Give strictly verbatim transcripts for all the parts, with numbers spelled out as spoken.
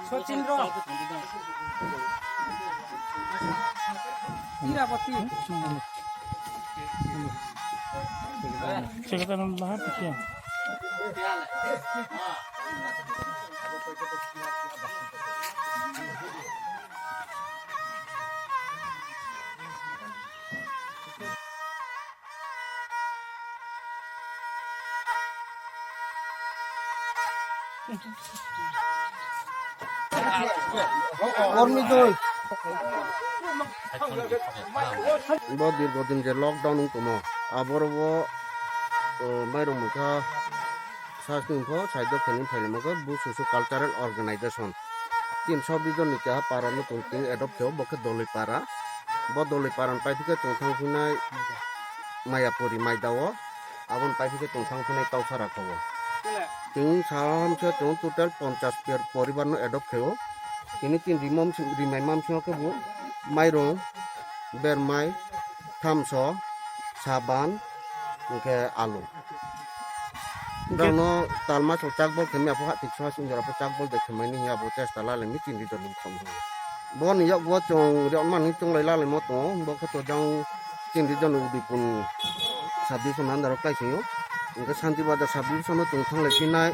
Sachin ro. Iraboti. Secretary no bahar tu kya? Kormi doi. Bo dirgo din je lockdown ong tongmo, aboro bo, o, mairung mungkha sasning pho, saido khe ni phailamo khe Bususu Cultural Organization. Tin sub division ni keha para no tong tini adopt khe o, bo khe Doloi para. Bo Doloi para ni paiphi khe tong thang phinai Mayapuri Maida o. Abo ni paiphi khe tong thang phinai Tausara kho o. Tini sam se tong total ponchas per-, poribar no adopt khe o. Tini tin rimom si-, rimai mam sing khe bo mairung, bermai, thamso, saban, hingkhe alu. Hingkhe brao no talma so chakbol khe mi apho hah tikso ha sing jora pho chakbol de khe mai ni hing ye abo chesta lalai mi tin region ni khom. Bo ni yak bo chung riak mani chunglai lalaimo tong o, bo khe to jang tin region ni Udaipur ni sub division under o klái sing o. Hingkhe Santi Bazar sub division no chung thanglai phinai,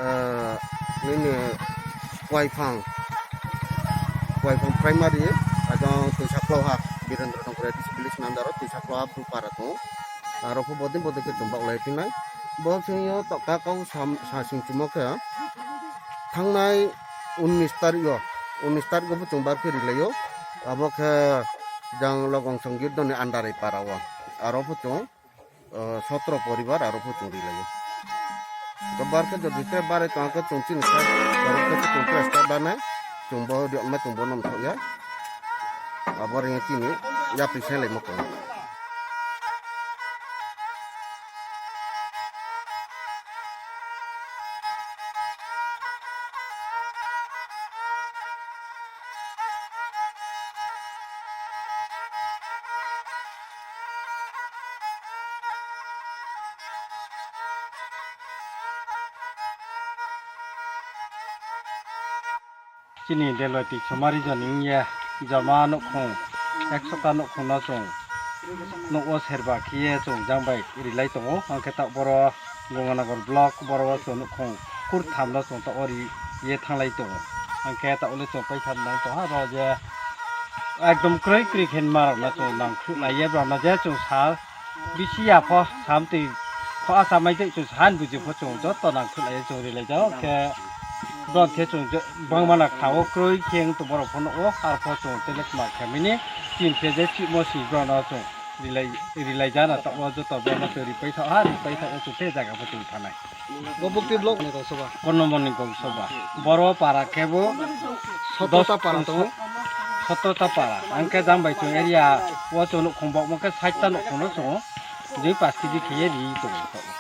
ah, nini Kuaiphang, Kuaiphang primary, ajang Tuisakloha, Birendra Nagar A D C village ni under o Tuisakloha Bru para tong o. Aro pho bodei bodei khe chung baohlai phinai. Bo sing yo tokta kau sam-, sasing chumo khe, thangnai unis tarik o, unis tarik o pho chung bar khe rilai o. Abo khe jang Logong Songir Doni Andarai para o. Aro pho chung, eh, sotro poribar aro pho chung rilai o. To bar khe jodi te barai tong khe chung chini sa, aro khe chung khe start da nai, chung bo ri ma chung bo nom thok ya. Abo ri chini yapri se lai mo kong. Chini Delwai Tisomari joning ye jama nouhkhong, ekso ta nouhkhong no chung nouh wo serba khe ye chung jang bai rilai tong ou. Ang khe taoh boro Ganganagar block boro wo chung nouhkhong kurtham no chung taoh wo ri ye thannglai tong ou. Ang khe taoh wo le chung paitham nang tong ha ro je ekdom kroi kroi khe ma rao no chung nangkhruhlai ye brao no je chung sa bisi ya pho samtoi pho asa mai tei chung sa ni buji pho chung joto nangkhruhlai ye chung rilai jao khe. Bron khe chung je bangma na kha wo kroi khe ong tong boro pho no o, ar pho chung tele kma khe mini tin khe je chihmo si bron no chung rilai, rilai ja na taoh wo joto bron no chung ripai thaoh ha, ripai thaoh ye chung te zaga pho chung thanai. Bo Bukti block ni kau soba. Kono moni kau soba. Boro para khe bo sotro ta para tong ou. Sotro ta para. Ang khe jang bai chung area wo chung nouhkhong bokmo khe sait ta nouhkhong no chung ou. Joi pasti di khe ye ri tong ou.